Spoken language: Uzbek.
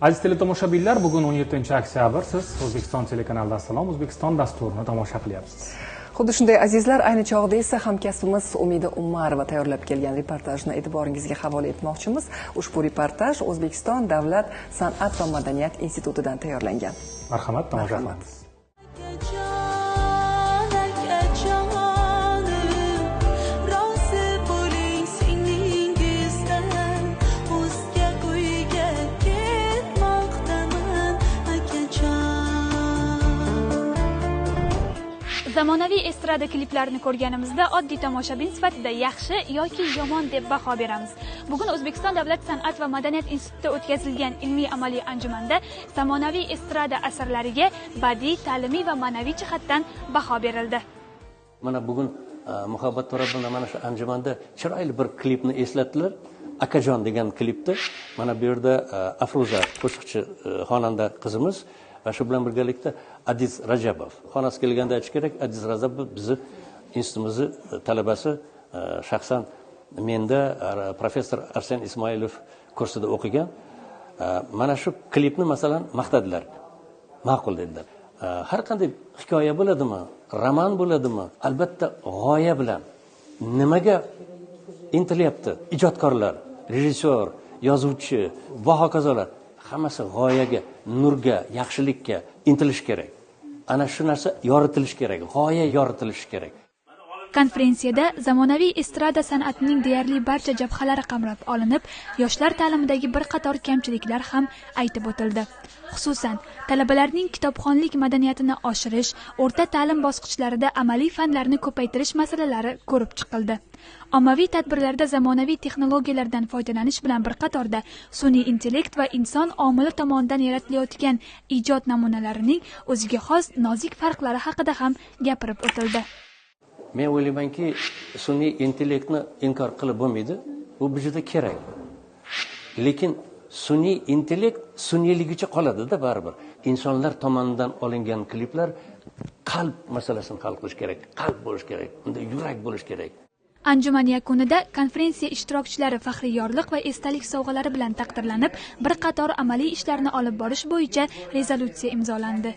Aziz teletomoshabinlar, bugun 17 oktyabr, siz O'zbekiston telekanalida Assalom O'zbekiston dasturini tomosha qilyapsiz. Xuddi shunday, azizlar, ayni chog'da esa hamkasbimiz Umida Umarova tayyorlab kelgan reportajni e'tiboringizga havola etmoqchimiz. Ushbu reportaj O'zbekiston Davlat san'at va madaniyat institutidan tayyorlangan. Marhamat, tomosha qilamiz. Akajon, akajonim, rozi bo'ling singlingizdan, o'zga uyga ketmoqdaman, akajon. Zamonaviy estrada kliplarini ko'rganimizda oddiy tomoshabin sifatida yaxshi yoki yomon deb baho beramiz. Bugun O'zbekiston Davlat san'at va madaniyat institutida o'tkazilgan ilmiy-amaliy anjumanda zamonaviy estrada asarlariga badiiy, ta'limiy va ma'naviy jihatdan baho berildi. Mana bugun Muhabbat To'rabovna mana shu anjumanda chiroyli bir klipni eslatdilar. Akajon degan klipni. Mana bu yerda Afruza qo'shiqchi, xonanda qizimiz va shu bilan birgalikda Adiz Rajabov. Xonasi kelganda aytish kerak, Adiz Rajabov bizni institutimizni talabasi, shaxsan menda professor Arsen Ismoilov kursida o'qigan. Mana shu klipni masalan maqtadilar. Ma'qul dedilar. Har qanday hikoya bo'ladimi, roman bo'ladimi, albatta g'oya bilan nimaga intilyapti ijodkorlar, rejissyor, yozuvchi va hokazolar, hammasi g'oyaga, nurga, yaxshilikka intilish kerak. Ana shu narsa yoritilishi kerak, g'oya yoritilishi kerak. Konferensiyada zamonaviy estrada san'atining deyarli barcha jabhalari qamrab olinib, yoshlar ta'limidagi bir qator kamchiliklar ham aytib o'tildi. Xususan, talabalarning kitobxonlik madaniyatini oshirish, o'rta ta'lim bosqichlarida amaliy fanlarni ko'paytirish masalalari ko'rib chiqildi. Ommaviy tadbirlarda zamonaviy texnologiyalardan foydalanish bilan bir qatorda sun'iy intellekt va inson omili tomonidan yaratilayotgan ijod namunalarining o'ziga xos nozik farqlari haqida ham gapirib o'tildi. Men o'ylaymanki, sun'iy intellektni inkor qilib bo'lmaydi. Bu juda kerak. Lekin sun'iy intellekt sun'iyligicha qoladida baribir. Insonlar tomonidan olingan kliplar qalb masalasini hal qilish kerak, qalb bo'lish kerak, unda yurak bo'lish kerak. Anjuman yakunida konferensiya ishtirokchilari faxriy yorliq va esdalik sovg'alari bilan taqdirlanib, bir qator amaliy ishlarni olib borish bo'yicha rezolyutsiya imzolandi.